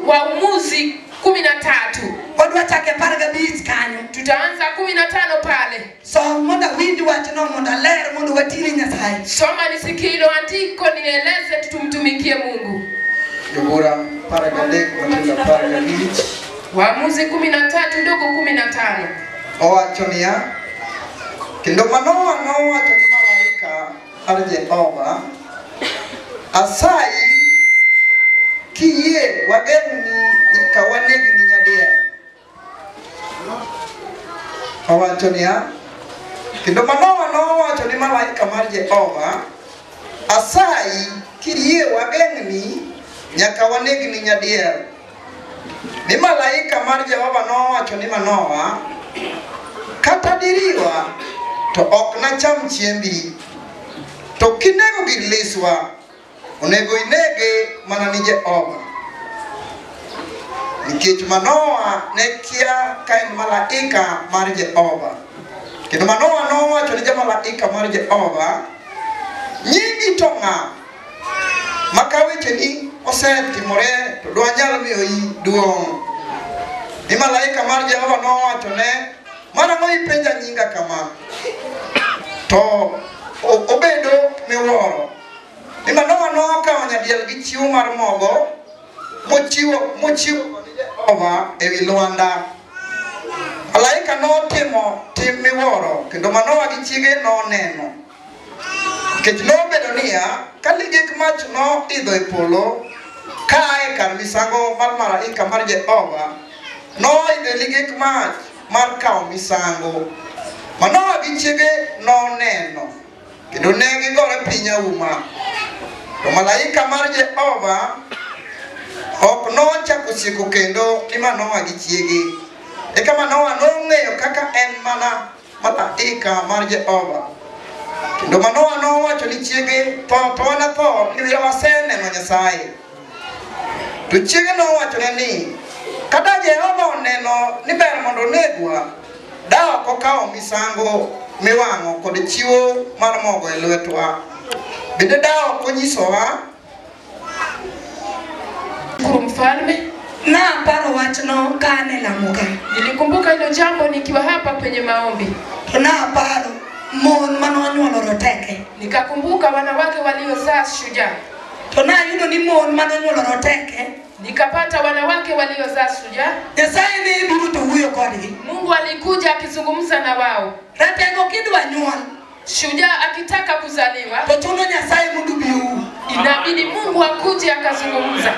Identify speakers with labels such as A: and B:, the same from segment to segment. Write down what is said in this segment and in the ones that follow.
A: Waamuzi 13.
B: Wadwa chake parga beach kanyo.
A: Tutaanza 15 pale.
B: So mondo winji wachno mondo ler mondo watini Nyasaye.
A: Soma nisikie hilo andiko nieleze tutumtumikie Mungu.
C: Jobura parga dek matindo parga beach.
A: Waamuzi 13 ndogo 15.
C: Owacho niya, kendo Manoa nowacho ni malaika mar Jehova, asayi kiyie wageng'ni nyaka wanegni nyadiel. Owacho niya, kendo Manoa nowacho ni malaika mar Jehova, asayi kiyie wageng'ni nyaka wanegni nyadiel. Ni malaika mar Jehova nowacho ni Manoa, kata diriwa to ok nacham chiembi, to kinego gir liswa onego inege mana ni Jehova. Nikech Manoa ne kia ka en malaika mar Jehova. Kendo Manoa nowacho ni jamalaika mar Jehova, nyingi to ng'a ma ka wecheni osetimore to dwanyal miyoi duong'. Ni malaika mar Jehova nowacho ne, marang'o ipenja nyinga kama? To obedo miwuoro. Ni Manoa nokawo nyadiel gi chiwo mar mogo mochiwo ni Jehova ewi lwanda. Malaika notimo tim miwuoro kendo Manoa gi chiege noneno. Nikech nobedo niya, ka ligek mach noidho e polo kaa e kar misango mar malaika mar Jehova, noidho e ligek mach mar kawo misango. Manoa gi chiege noneno kendo ne gigore piny auma. To malaika mar Jehova ok nochako sieko kendo ni Manoa gi chiege. Eka Manoa nong'eyo kaka en mana malaika mar Jehova. Kendo Manoa nowacho ni chiege, tho to wanatho ni waseneno Nyasaye. To chiege nowachone ni, kata Jehova oneno ni ber mondo onegwa, da ok okawo misango miwang'o kod chiwo mar mogo e lwetwa. Bende da ok onyisowa.
A: Shukuru mfalme.
B: Na paro wachno ka an e lamo ka.
A: Nilikumbuka hilo jambo nikiwa hapa kwenye maombi.
B: To naparo mon manonyuolo roteke.
A: Nikakumbuka wanawake waliozaa shujaa.
B: To nayudo ni mon manonyuolo roteke.
A: Nikapata wanawake waliozaa shujaa.
B: Nyasaye ne biro to wuoyo kodgi.
A: Mungu alikuja akizungumza na wao.
B: Ratego kidwa nyuol.
A: Shujaa akitaka kuzaliwa,
B: to chuno Nyasaye mondo obi owuo.
A: Inabidi Mungu akuje akazungumza.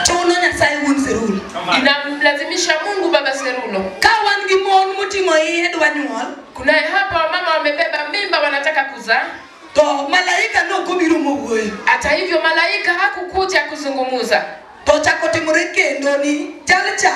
B: Chuno Nyasaye wuon Serulo.
A: Inamlazimisha Mungu baba Serulo.
B: Ka wan gi mon moting'o iye dwa nyuol,
A: kunaye hapa wamama wamebeba mimba wanataka kuzaa.
B: To malaika nok obiro mowuoyo.
A: Hata hivyo malaika hakukuja kuzungumza.
B: To chako timore kendo ni chal cha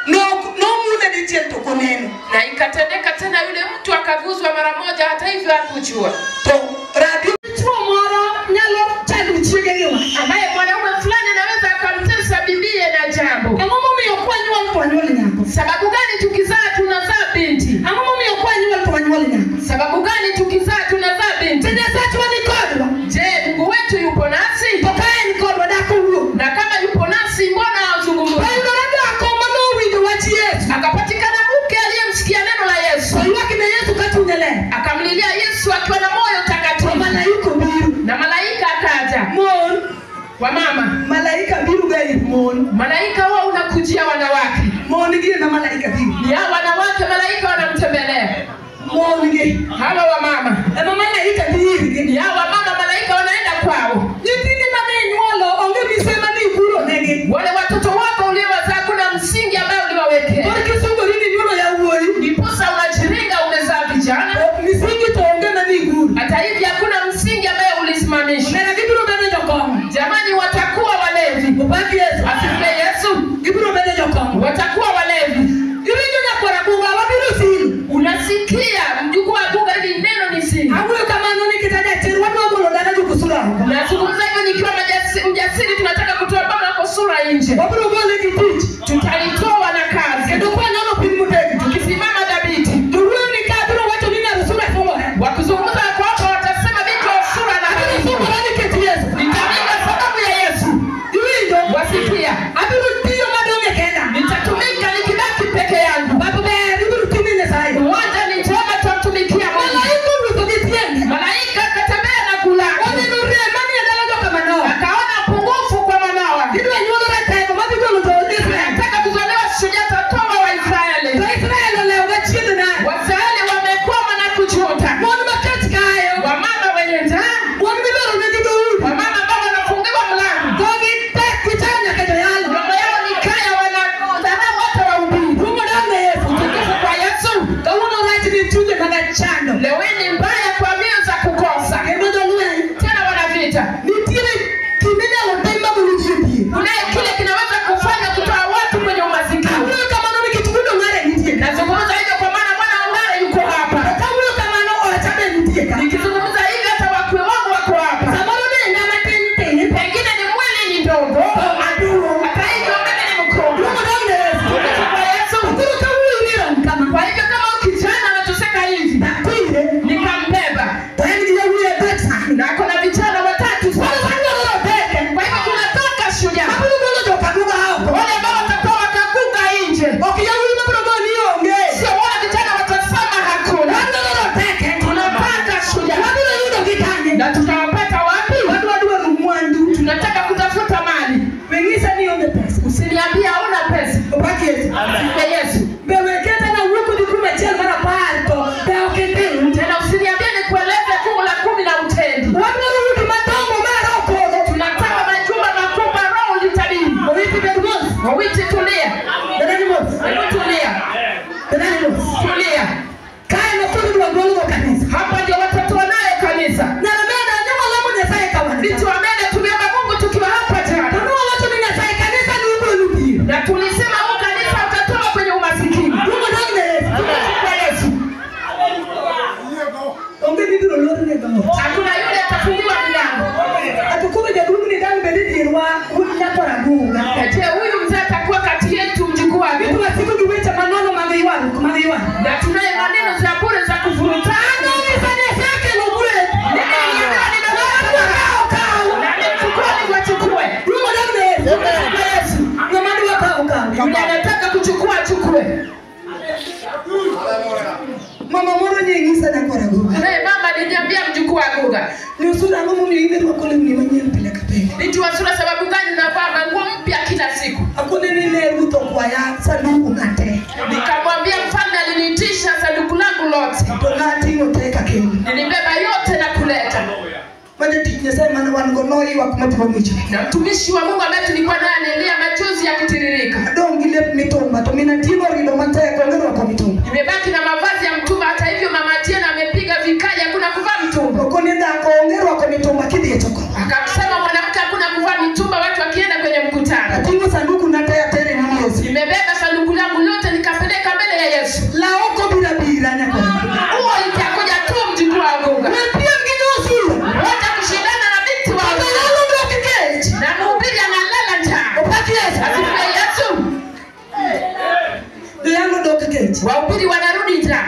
B: nomule dichiel to koneno.
A: Na ikatendeka tena, yule mtu akaguzwa mara moja, hata hivyo hakujua.
B: To rabi chuo moro nyalo chando chiege gi wach.
A: Ambaye mwanaume fulani anaweza akamtesa bibie na jambo.
B: Ang'o momiyo ok wanyuol to wanyuol nyako?
A: Sababu gani tukizaa tunazaa binti?
B: Ang'o momiyo ok wanyuol to wanyuol nyako?
A: Sababu gani tukizaa tunazaa binti?
B: To Nyasachwa ni kodwa.
A: Je, Mungu wetu yupo nasi?
B: To ka en kodwa dak owuo.
A: Na kama yupo nasi mbona hazungumzi?
B: Oyudore dhako manowinjo wach Yesu.
A: Akapatikana mke aliyemsikia neno la Yesu.
B: Oywak ne Yesu ka chunye ler.
A: Akamlilia Yesu akiwa na moyo takatifu.
B: To malaika obiro.
A: Na malaika akaja.
B: Mon
A: wa mama.
B: Malaika biro ga ir mon.
A: Malaika huwa unakujia wanawake.
B: Mon gi ema malaika biro.
A: Ya wanawake malaika wanamtembelea.
B: Mon gi.
A: Hawa wa mama.
B: Ema malaika dhi irgi.
A: Ya wa mama malaika wanaenda kwao.
B: Nyithindi mane inyuolo onge mise mane iguro negi.
A: Wale watoto wako uliowazaa kuna msingi ambayo uliwawekea.
B: Koro kisungori ni inyuolo yawuoyi.
A: Ndiposa unajiringa umezaa vijana.
B: Misingi to onge mane iguro.
A: Hata hivi hakuna msingi ambayo ulisimamisha.
B: Omera gibiro bedo jokong'o.
A: Jamani, watakuwa walevi.
B: Opak Yesu.
A: Asifiwe Yesu.
B: Gibiro bedo jokong'o.
A: Watakuwa walevi.
B: Iwinjo nyakwar Abuga wabiro siri.
A: Unasikia mjukuu wa Abuga, hili neno ni siri.
B: Awuoyo kamano nikech ajachir wadwa golo dala jokusura oko.
A: Nazungumza hivyo nikiwa mjasiri, tunataka kutoa baba yako sura nje.
B: Wabiro gole gi tich.
A: Tutalitoa na kazi.
B: Kendo kwanyono piny motegno.
A: Tukisimama dhabiti.
B: Jowuoyo ni ka biro wacho ni nyar sura fungore.
A: Wakizungumza kwa hapa watasema binti wa sura na
B: Abiro sungora nikech Yesu.
A: Nitaringa sababu ya Yesu.
B: dierwa nyakora guga.
A: Je, huyu mzee atakuwa kati yetu mjukuu wa
B: Vitu wasiku giweche manono magiwaru magiwaru.
A: Na tunaye maneno za bure za kuvurutana. Yule anataka kuchukua achukue.
B: Mama moro nyingi sana kwa guga.
A: Naye mama aliniambia mjukuu wa guga.
B: Ni usura ngumu mimi kwa kule ni mwenyewe mpeleka pele.
A: Nitiwa sura sababu gani unavaa manguo mpya kila siku?
B: Hakuna nini ruto kwa ya sanduku ngate.
A: Nikamwambia mfalme aliniitisha sanduku langu lote.
B: Donati ngoteka kendo.
A: Nilibeba yote na kuleta. Na mtumishi wa Mungu ambaye tulikuwa naye alilia machozi yakitiririka. Nimebaki na mavazi ya mtumba, hata hivyo mama Atieno amepiga vikali, hakuna kuvaa mtumba. Akasema mwanamke hakuna kuvaa mtumba watu wakienda kwenye mkutano. Nimebeba sanduku langu lote nikapeleka mbele ya Yesu. Huo itakuja tu mjukuu wa Guga. Wote kushindana na binti wa Guga. Na mhubiri analala njaa. Asifiwe Yesu. Wahubiri wanarudi njaa.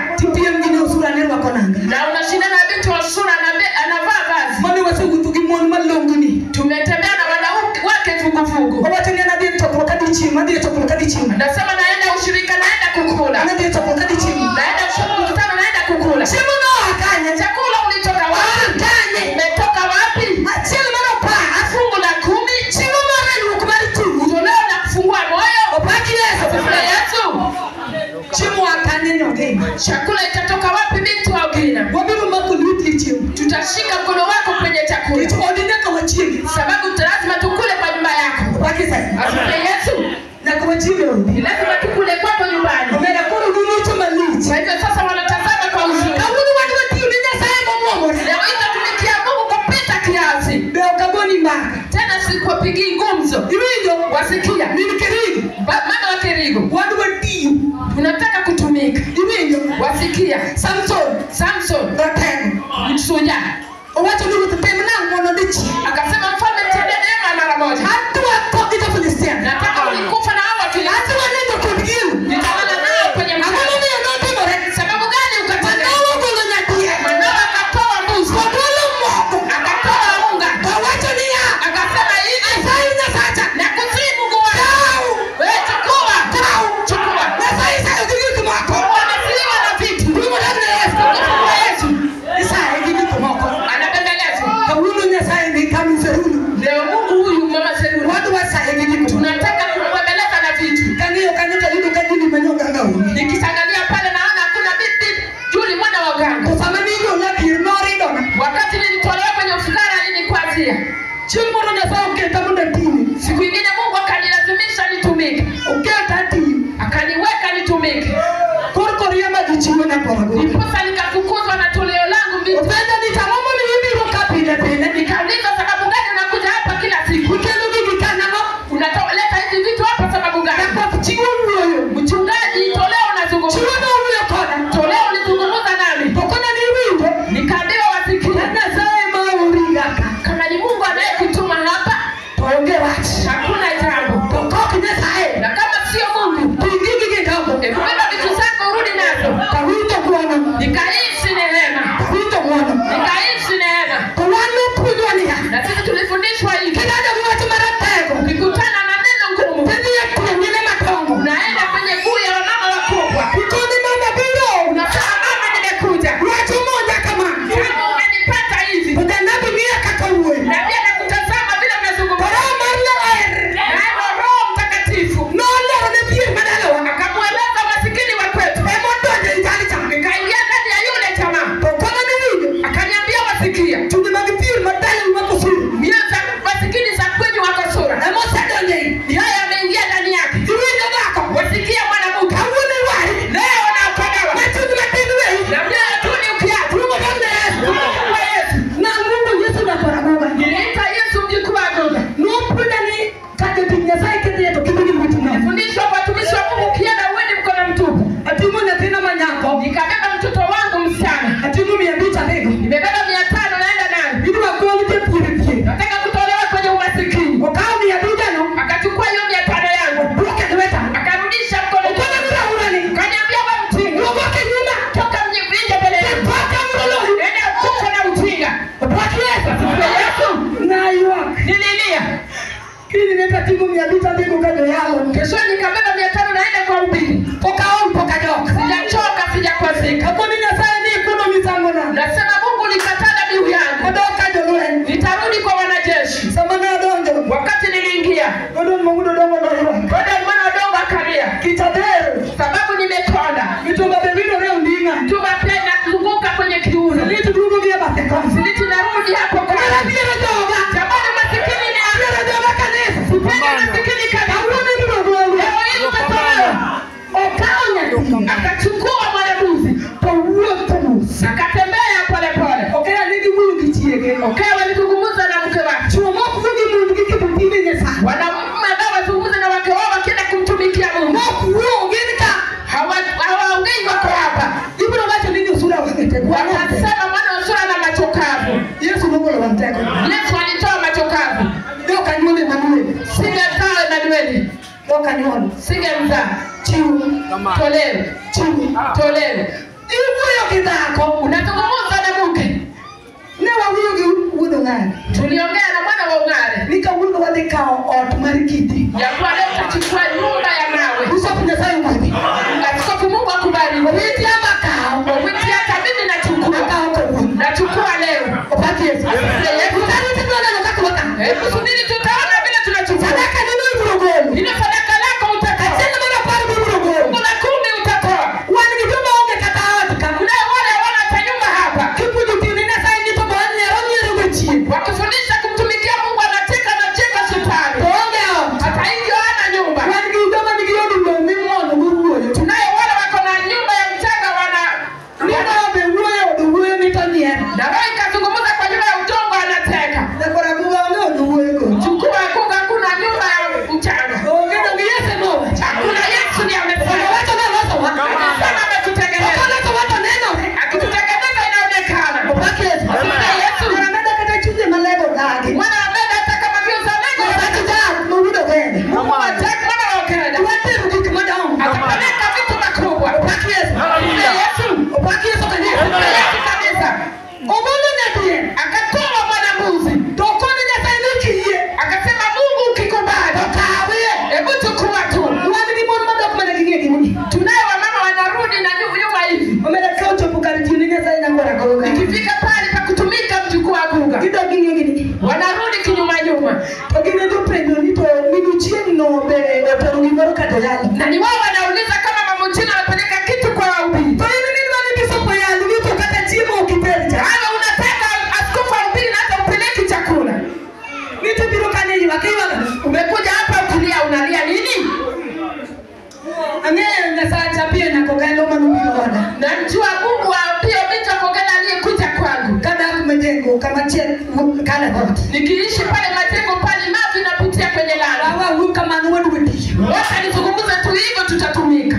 A: Na unashindana na binti wa sura anavaa vazi. Tumetembea na wanawake wake vuguvugu. Nasema naenda ushirika, naenda kukula. Naenda mkutano, naenda kukula. Chakula ulitoka wapi? Umetoka wapi? Fungu la 10. Toleo na kufungua moyo. Asifiwe Yesu. Chakula itatoka wapi binti wa Ogina? Tutashika mkono wako kwenye chakula. Sababu lazima tukule kwa nyumba yako. Asifiwe Yesu. Ni lazima tukule kwako nyumbani. Kwa hivyo sasa wanatazama kwa uzuri. Leo itatumikia Mungu kupita kiasi. Tena sikuwapigii gumzo. Wasikia. Mama wa Kerigo. Tunataka kutumika. Wasikia. Samson msuja. Akasema mfalme mtendee neema mara moja. Nataka ulikufa na hawa Wafilisti. Nitalala nao kwenye mchanga. Sababu gani ukatenda? Manoa akatoa mbuzi. Akatoa unga. Akasema hivi. Nakusihi Mungu wangu. Wewe chukua. Chukua. Wamesiliwa na vitu. Kwa Yesu. Anabembelezwa. Leo Mungu huyu mama Serula. Tunataka kumbembeleza na vitu. Nikiangalia pale naona hakuna binti Juli mwana wa Uganda. Wakati nilitolewa kwenye ufukara alinikwazia. Siku nyingine Mungu akanilazimisha nitumike. Akaniweka nitumike. Ndiposa nikafukuzwa na toleo langu mbili. Nikauliza sababu gani unakuja hapa kila siku? Unaleta hizi vitu hapa sababu gani? Mchungaji, toleo unazungumza. Toleo ulizungumza nami. Nikaambiwa wasikie. Kama ni Mungu anayekutuma hapa, hakuna jambo. Na kama sio Mungu, hebu beba vitu zako urudi nazo. Nikahisi neema. Nikahisi neema. Na sisi tulifundishwa hivi. Ukikutana na neno ngumu, unaenda kwenye guu ya wamama wakubwa. Unasema mama, nimekuja. Kama umenipata hivi. Nabii anakutazama vile unazungumza. Naye Roho Mtakatifu
B: Kini nitatingo 500 ndiko kajo yalo.
A: Kesho nikabeba 500 naenda kwa ubiri.
B: Pokao pokajoka.
A: Sijachoka, sijakwazika.
B: Hakuna Nyasaye ni kuno misango na.
A: Nasema Mungu nikataa dhabihu yangu.
B: Odoka jolwen.
A: Nitarudi kwa wanajeshi.
B: Samana donjo.
A: Wakati niliingia,
B: Godon Mungu dongo dongo.
A: Godon mwana odongo akalia.
B: Kitadero.
A: Sababu nimekonda.
B: Mitumba bebino leo ndinga.
A: Mtumba pia inazunguka kwenye kiuno.
B: Silitu dugo vya bateko.
A: Silitu narudi hapo kwa. Jamani masikini ni
B: Joga kanisa.
A: Sipendi masikini kabisa. Leo hii utatolewa.
B: Okaonya.
A: Akachukua mwanambuzi. Akatembea pole pole.
B: Okea nigi mungu kichiege.
A: Okea walizungumza na mke wake.
B: Chuo moko nigi mungu kikiputine Nyasaye.
A: Wanamume ambao wazungumza na wake wao wakienda kumtumikia Mungu.
B: Moko
A: Hawaongei wako hapa.
B: Ibro wacho nini usura wangete.
A: Wanasema mwana usura na macho kavu.
B: Yesu nogolo wanteko.
A: Yesu alitoa macho kavu.
B: Doka nyone Manuel.
A: Singemzaa Emanueli.
B: Doka nyone.
A: Singemzaa.
B: Chiu.
A: Tolewe.
B: Chiu.
A: Tolewe.
B: Ibuyo kidhako.
A: Unazungumza na mke.
B: Ne wawuyo gi wuod Ong'are.
A: Tuliongea na mwana wa Ong'are.
B: Ni kawuono wadhi kawo ot mar kidi.
A: Ya kuwa leo utachukua nyumba ya mawe.
B: Bishop Nyasaye ogwedhi.
A: Askofu Mungu akubariki.
B: Owiti ama kawo.
A: Owiti hata mimi nachukua.
B: Akawo kawuono.
A: Nachukua leo.
B: Opaki Yesu. Utarudi tuone kaka waka.
A: Hebu subiri tutaona vile tunachukua.
B: Sadaka ni ibiro golo.
A: Ile sadaka lako utatoa.
B: Achiel mar apar ibiro golo.
A: Fungu la 10 utatoa.
B: Wan gi joma onge kata ot ka.
A: Kuna wale hawana hata nyumba hapa.
B: Kipuonjo tiende Nyasaye ni to bonyiero nyiero gochien.
A: Wakifundisha kumtumikia Mungu anacheka anacheka shetani.
B: To onge ot.
A: Hata hivyo hana nyumba.
B: Wan gi joma nigi od lowo mimuono gowuoyo.
A: Tunaye wale wako na nyumba ya mchanga wana
B: Ni robe wuoyo od wuoyo ni to nyiero.
A: na roho ikazungumza kwa nyumba ya udongo anateka.
B: Nyakora Guga onge od wuoyo go.
A: Chukua Guga, kuna nyumba ya mchanga.
B: Onge donge Yesu nowacho.
A: Hakuna Yesu ndiye amesema.
B: Owacho noloso wa.
A: Amesema ametutengeneza.
B: Oloso wa to nenore.
A: Akitutengeneza inaonekana.
B: Opaki Yesu.
A: Asifiwe Yesu.
B: Mwana kata chunje malego dagi.
A: Mwana ameda hata kama vile uzalego.
B: Nyasaye Jack mowuod Ogende.
A: Mungu wa Jack mwana wa Ogende.
B: Watero gik madongo.
A: Atapeleka vitu makubwa.
B: Opaki Yesu.
A: Asifiwe Yesu.
B: Opaki Yesu kanisa.
A: Asifiwe Yesu kabisa.
B: Ogolo nyathie.
A: Akatoa mwana mbuzi.
B: To koni Nyasaye nokiyie.
A: Akasema Mungu ukikubali.
B: To kawie.
A: Hebu chukua tu.
B: Wan gi mon madok mana gi ng'egi ni.
A: Tunaye wamama wanarudi na nyuma hivi.
B: Omera ka ochopo kar tiyo ne Nyasaye nangora goga.
A: Ikifika pale pa kutumika mjukuu wa Guga.
B: Gidok gi ng'egi ni.
A: Wanarudi kinyuma nyuma.
B: To gin e jopenjo ni to minu chieng' no be otero gimoro kata yalo.
A: Na ni wao wanauliza kama mama Mchina anapeleka kitu kwa wahubiri.
B: To in nidwa ni bishop oyal ni to kata chiemo ok iter cha.
A: Hawa unataka askofu ahubiri na hata upeleki chakula.
B: Ni to biro kanye ywak ywak.
A: Umekuja hapa ukilia unalia nini?
B: Ang'eyo Nyasaye Apiyo Nyakogelo manobiro oda.
A: Namjua Mungu wa Apiyo binti Kogelo aliyekuja kwangu.
B: Kadak Majengo kama chiel kale ot.
A: Nikiishi pale Majengo pale mavi napitia kwenye lami.
B: Wawa wuok kamano wadwa tiyo.
A: Wacha nizungumze tu hivyo tutatumika.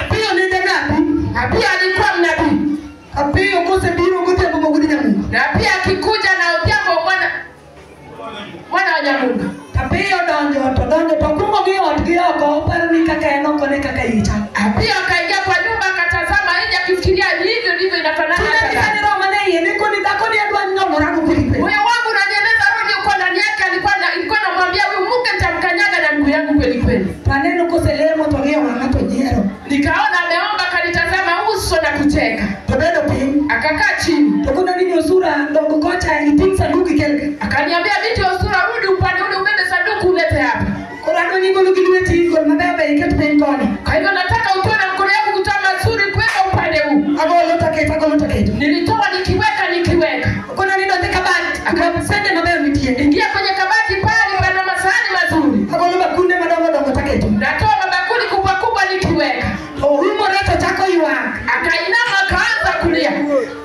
B: Apiyo ne janabi.
A: Apiyo alikuwa mnabii.
B: Apiyo kosebiro godhiambo ma wuod Nyamungo.
A: Na pia akikuja na odhiambo mwana wa Nyamungo.
B: Apiyo donjo to donjo to kungo gi ot gi oko oparo ni kaka en oko ne kaka icha.
A: Apiyo akaingia kwa nyumba akatazama nje akifikiria hivyo ndivyo inafanana hata.
B: Tunani roho mane iye ni koni dhako ni adwa nyolora go kweli kweli.
A: Moyo wangu unanieleza roho iliyokuwa ndani yake alikuwa ilikuwa namwambia huyu mke nitamkanyaga na mguu yangu kweli kweli.
B: To aneno koselemo to ng'iyo wang'a to nyiero.
A: Nikaona ameomba akanitazama uso na kucheka.
B: To bedo piny.
A: Akakaa chini.
B: To kona ni Osura dongo kocha iting' sanduku ikel ka.
A: Akaniambia binti Osura rudi upande ule ubebe sanduku ulete hapa.
B: Koro adwa ni igolo gi lweti igol mabeyo beyo iket piny koni.
A: Kwa hivyo nataka utoe na mkono yako kutoa mazuri kuweka upande huu.
B: Agolo taketo agolo taketo.
A: Nilitoa nikiweka nikiweka.
B: Kona ni donje kabat. Akasende mabeyo nitie.
A: Ingia kwenye kabati pale pana masahani mazuri.
B: Agolo bakunde madongo dongo taketo.
A: Natoa mabakuli kubwa kubwa nikiweka.
B: Oumore to chako ywak.
A: Akainama akaanza kulia.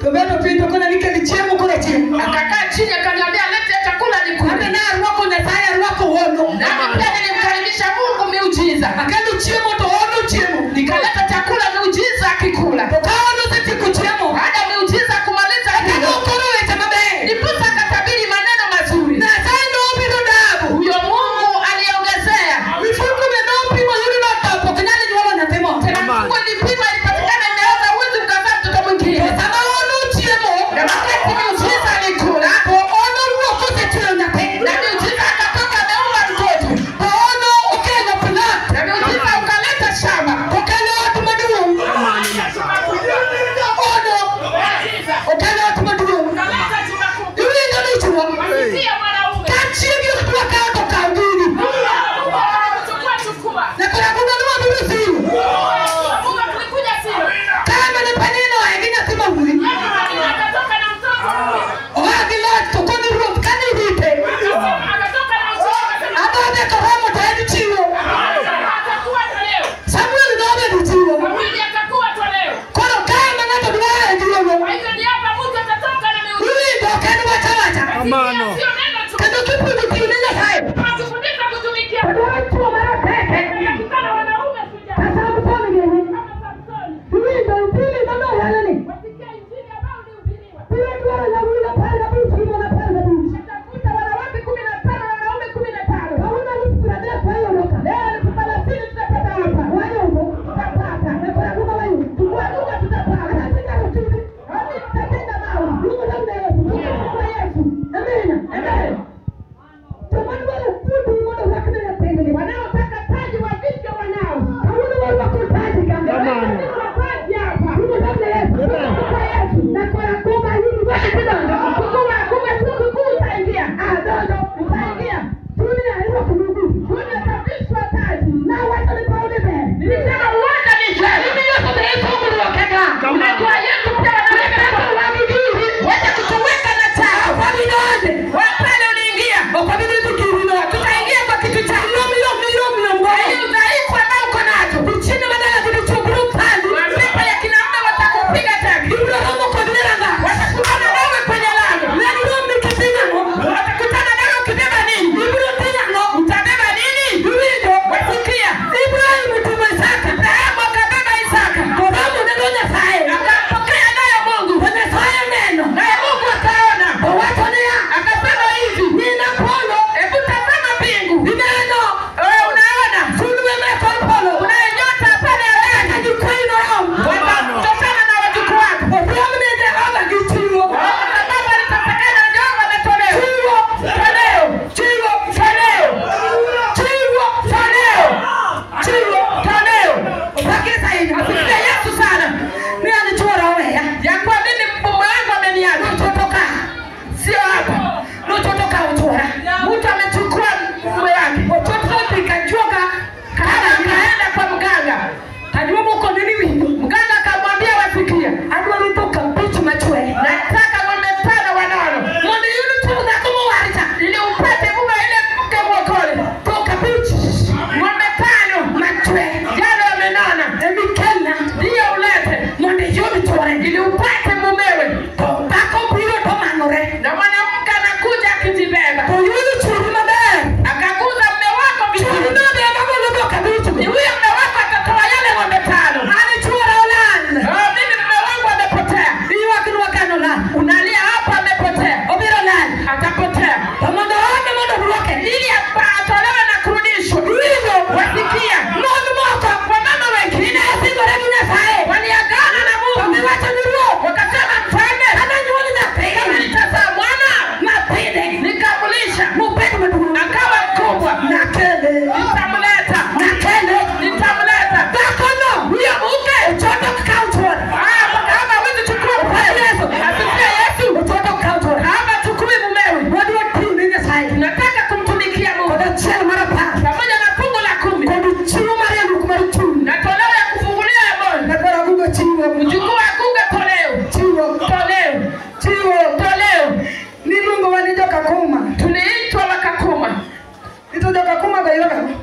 B: To bedo piny to kona ni kel chiemo koro chiemo.
A: Akakaa chini akaniambia lete chakula nikule.
B: Ame na arwako Nyasaye arwako hono.
A: Nami pia nilimkaribisha Mungu miujiza.
B: Akelo chiemo to ono chiemo.
A: Nikaleta chakula miujiza akikula.
B: To ka ono osetieko chiemo.
A: Baada miujiza kumaliza
B: Akelo koro weche maber.
A: Ndiposa akatabiri maneno mazuri.
B: Nyasaye nobiro dabo.
A: Huyo Mungu aliongezea.
B: Mifuko be nopimo yudo notop ok nyal nyuolo nyathi moro.
A: Tena mifuko ilipima ilipatikana imeoza huwezi ukazaa mtoto mwingine.
B: To sama ono chiemo.
A: Na wakati miujiza alikula.
B: To ono ruok osetweyo nyathi.
A: Na miujiza akatoka ameumba mtoto.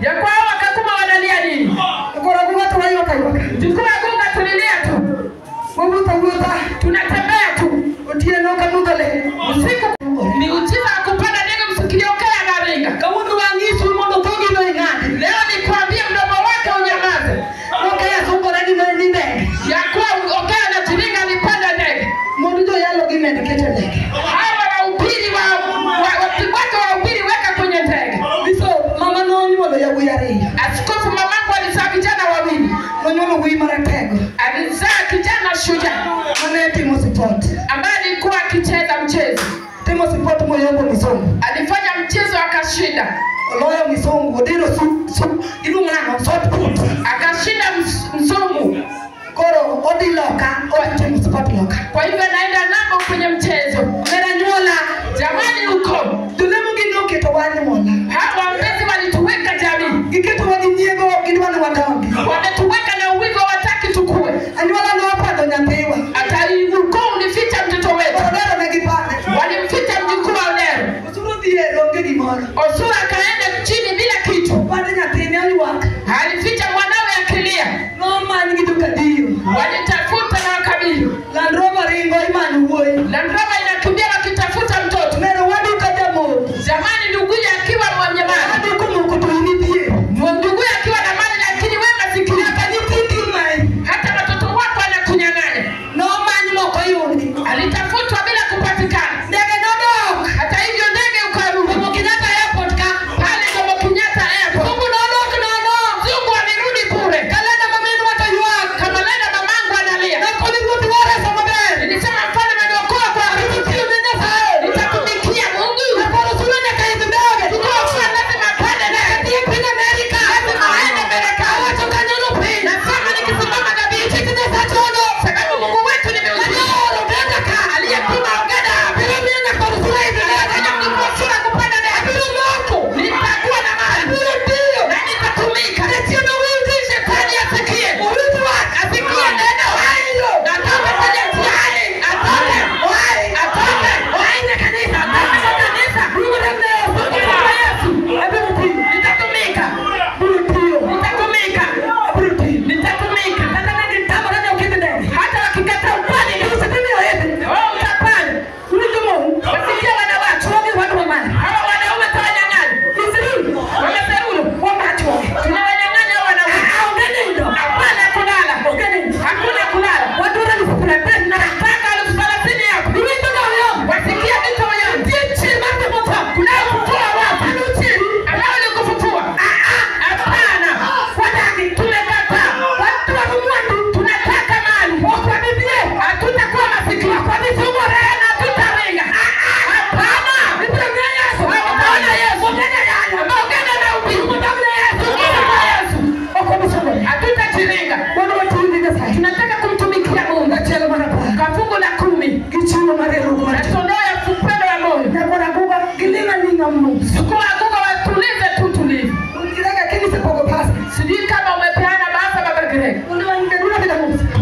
A: Ya kwa hawa Kakuma wanalia nini? Mjukuu Agunga tulilia tu. Tunatembea tu. Usiku miujiza ya kupanda ndege msikiliokea na ringa. Leo nikwambie mdomo wake unyamaze. Ya kuwa Okea na Chiringa alipanda ndege. Hawa wahubiri wake wahubiri weka kwenye ndege. Askofu mamangu alizaa vijana wawili. Alizaa kijana shujaa ambaye alikuwa akicheza mchezo. Alifanya mchezo akashinda. Akashinda mzungu. Kwa hivyo naenda nabo kwenye mchezo. Jamani huko hawa waombezi walituweka jamii. Wametuweka na uwigo wataki tukue. Hata huko ulificha mtoto wetu. Walimficha mjukuu wa Odero. Osura akaenda chini bila kitu. Alificha mwanawe akilia. Walitafuta na wakabili. Land Rover inakimbia wakitafuta mtoto. Zamani nduguye akiwa mwenye mali. Nduguye akiwa na mali lakini wewe masikini. Hata watoto wako wanakunyang'anya. Alitafutwa bila kupatikana. Hata hivyo ndege ukarudi. Pale Jomo Kenyatta Airport. Mzungu alirudi bure. Kamalena mamangu analia. Nilisema mfalme ameniokoa kwa nitatumikia Mungu. Tukofa lazima apande ndege. Lazima aende Marekani. Nasema nikisimama dhabiti. Sababu Mungu wetu ni miujiza. Aliyepima Uganda. Aliyefanya mjukuu Osura kupanda ndege. Nitakuwa na mali. Na nitatumika. Shetani asikie. Asikie neno. Na toke kwenye njia. Atoke. Atoke. Atoke kwa kanisa. Kwa Yesu. Nitatumika. Nitatumika. Nitatumika. Hata wakikata upande wao utapanda. Wasikia wanawake. Hawa wanaume tawanyang'anya. Wameseruru. Tunawanyang'anya hawa wanaume. Hapana kulala. Hakuna kulala. Nataka 30,000 yako. Wasikia vitu moyoni. Kuna kufufua wapi? Ambao ni kufufua. Hapana. Tumekataa. Tunataka mali. Hatutakuwa masikini. Tena hatutaringa. Hapana. Hawataona Yesu. Ambao genda na ubiri. Tukiwa Yesu. Hatutajiringa. Tunataka kumtumikia Mungu. Kafungu la 10. Na toleo ya upendo wa moyo. Sukuma Agunga watulize tu tulivu. Sijui kama umepeana basa baba Greg.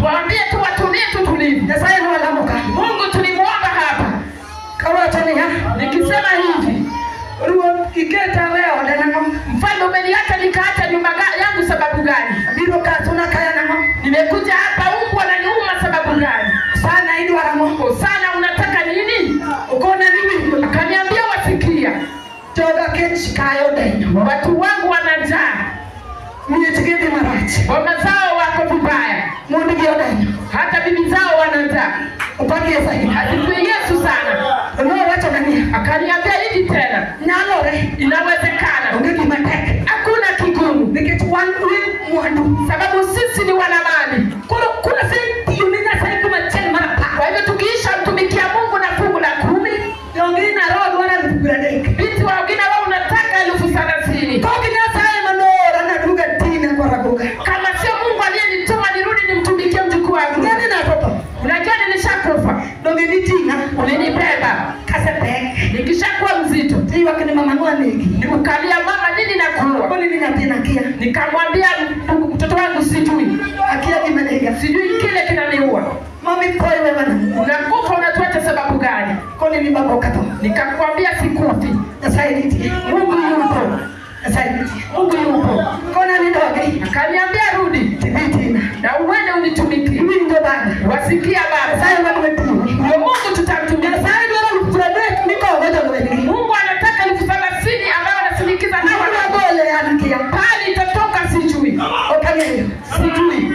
A: Waambie tu watulie tu tulivu. Mungu tulimuomba hapa. Nikisema hivi, mfalme umeniacha nikaacha nyumba yangu sababu gani? Nimekuja hapa umbwa ananiuma sababu gani? Sana unataka nini? Akaniambia wasikia. Watu wangu wana njaa. Boma zao wako vibaya. Hata bibi zao wana njaa. Asifiwe Yesu sana. Akaniambia hivi tena. Inawezekana. Hakuna kigumu. Sababu sisi ni wana mali. Kwa hivyo tukiisha mtumikia Mungu na fungu la 10, binti wa Ogina wao unataka 30,000. Kama sio Mungu aliyenituma nirudi nimtumikie mjukuu wangu. Unajua nilishakufa. Ulinibeba. Nikishakuwa mzito. Nikukalia mama nini na kuua. Nikamwambia mtoto wangu sijui. Sijui kile kinaniua. Unakufa unatuacha sababu gani? Nikakwambia sikufi. Mungu yupo. Mungu yupo. Akaniambia rudi na uende unitumikie. Wasikia baba? Ndio Mungu tutamtumia. Mungu anataka 30,000 ambayo anasindikiza nao. Pali itatoka sijui. Sijui.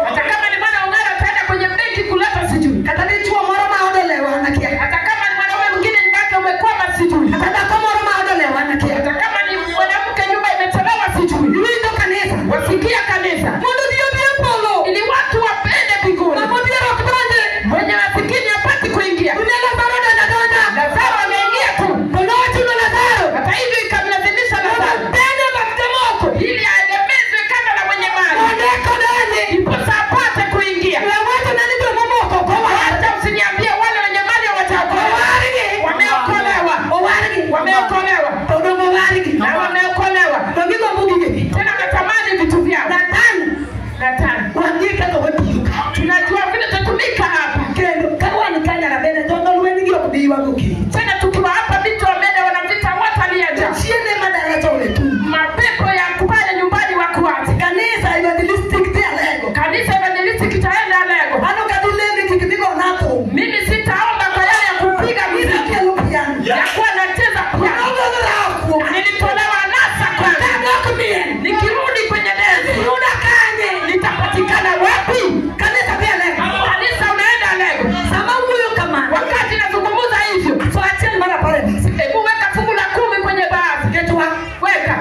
A: Hata kama ni mwana Ongara ataenda kwenye benki kuleta sijui. Hata kama ni mwanaume mwingine nyumba yake umekwama sijui. Hata kama ni mwanamke nyumba imetolewa sijui. Wasikia kanisa? Ili watu wapende mbinguni. Mwenye masikini hapati kuingia. Lazaro ameingia tu. Hata hivyo ikamlazimisha Lazaro ili aegemezwe kando na mwenye mali, ndiposa apate kuingia. Hata usiniambie wale wenye mali hawajaokolewa. Wameokolewa. Wameokolewa. Na wameokolewa. Tena wanatamani vitu vyao. Nathan, tunajua vile tutatumika hapa. Tena tukiwa hapa binti wa Meda wanavita watalia. Mapepo ya kupale nyumbani wakuache. Kanisa Evangelistic itaenda Lego. Mimi sitaomba kwa yale ya kupiga muziki, ya kuwa nacheza piano. Nilitolewa nasa kwanza. Nikirudi kwenye dance nitapatikana wapi? Kanisa unaenda Lego. Wakati nazungumza hivyo, hebu weka fungu la 10 kwenye bahasha. Weka.